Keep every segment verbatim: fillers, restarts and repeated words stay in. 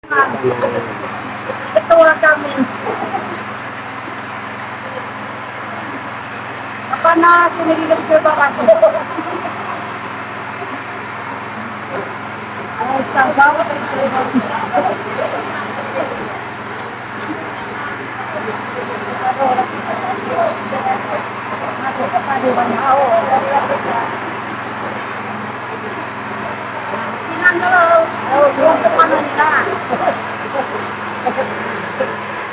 Ketua kami. Apa nasi ini di Lebaran? Ustaz,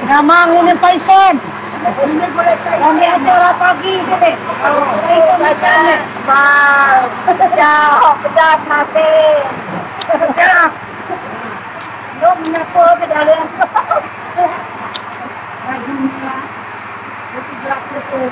Namang ini paisan. Kami acara pagi ini. Paisan ini. Wow. Pecah, pedas nasi. Pecah. Lo menyapa ke dalam. Rajin lah. Itu berapa sen?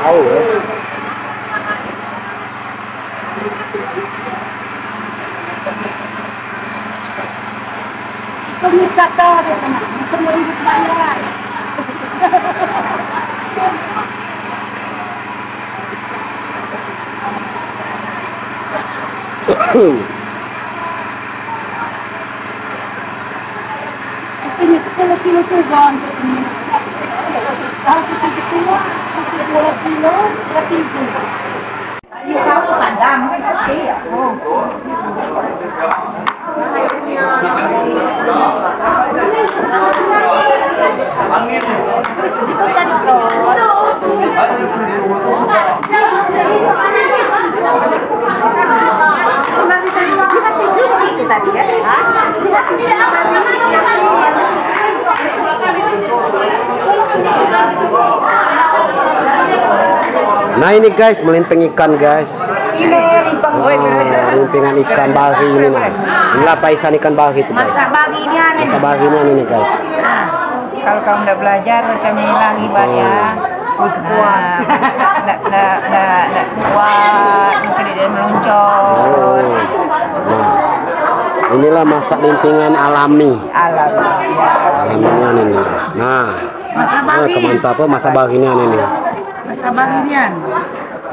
Au, eh. Ini sepuluh kilo sudah. Kalau sepuluh kilo, sepuluh kilo, berarti itu. Ayu kau pandang, kan, iya. Oh. Itu kan los. Nah, ini guys, melimping ikan guys. Ini limping. Oh, limpinan ikan bari ini nah. Inilah paisan ikan bari itu guys. Masak bari ini aneh. Masak bari ini aneh nih guys. Nah, kalau kamu ndak belajar macam ini lagi, Bah, ya. Oh. Nah, ndak, ndak, ndak, ndak kuat, mungkin dia meluncur. Oh. Nah, inilah masak limpinan alami. Alami. Alaminya ini. Nah. Masak bari. Nah, kemantapan masak bari ini aneh nih. Masak bari ini aneh.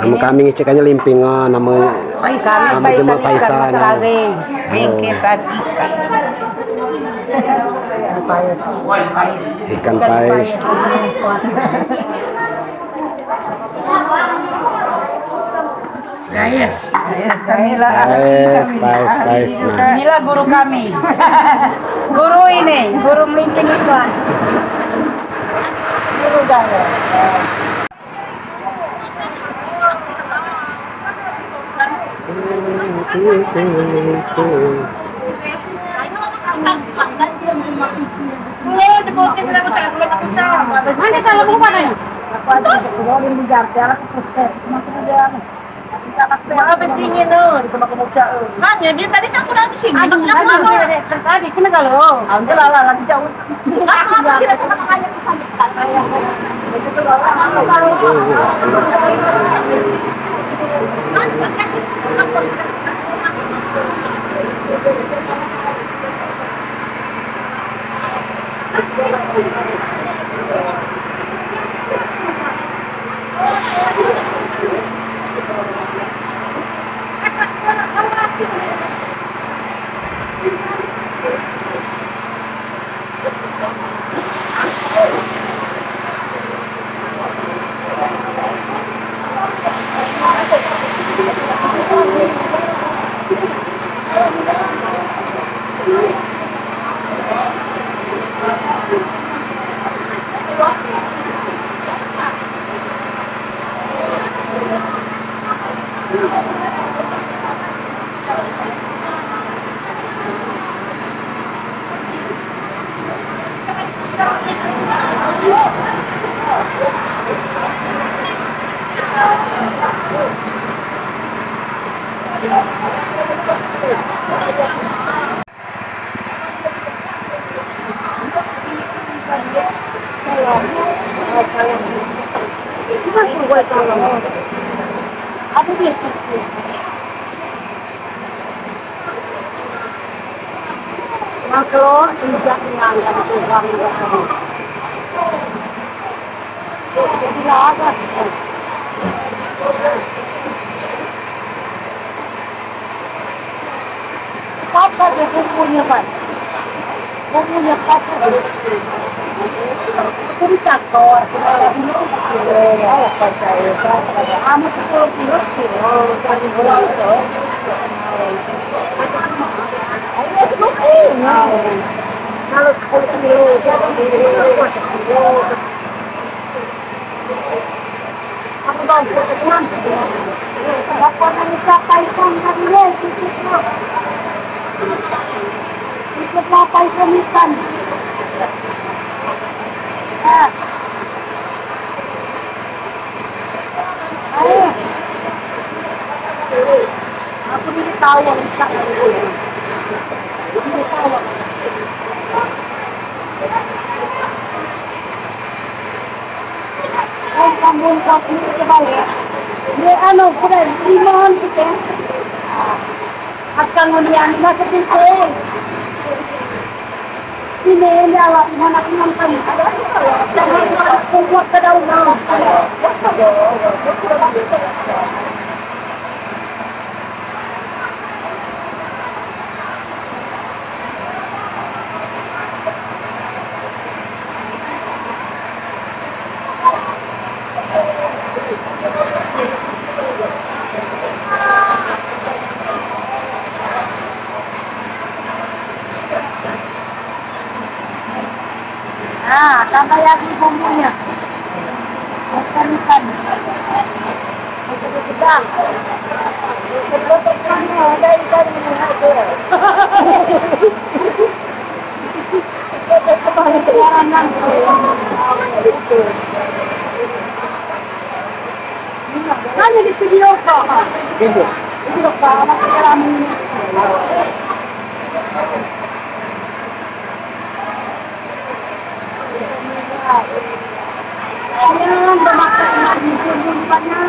Nama kami ngecek aja limpingan, nama paisan. Nama jemur paisan. Bingkisan ikan. Ikan pais. Ikan pais. Pais, pais, pais. Nah. Inilah guru kami. Guru ini, guru melinting itu. Guru gaya. Mana salah buku mana ni? Maaf, dingin tu, di tempat kemudian. Hanya dia tadi kan kurang di sini. Aduh, tadi kena kalau. Aduh, lah, lah, lah, jauh. Aduh, dia. Makhluk sejak yang akan Tuhan. Jelas lah. Pasal dia bumbunya, Pak. Bumbunya pasal dia. Itu ditakut. Anu sepuluh kilo, sekilo. Cari bola itu. Kalau sepuluh kilo, jadi sekilo, masa sekilo. Aku bang, aku senang. Dapat nak minta paisan kan dia, cukup lah. Cukup lah paisan ikan. Ah. Ais. Aku ni tahu orang besar dari dia. Dia tahu. Orang kampung kau ni kebal ya. Ni anu, kena lima orang kita. Askar ngoni anu masuk di sini. Ini, ini awak mana pun kan. Jangan buat ke daun. Ah, tambah lagi bumbunya. Bukan ikan. Itu sedang. Itu ada ikan ini. Itu orang langsung. Mana di video kau? Video. Video kau, amat kami. Jangan bermaksud nak dituntut banyak.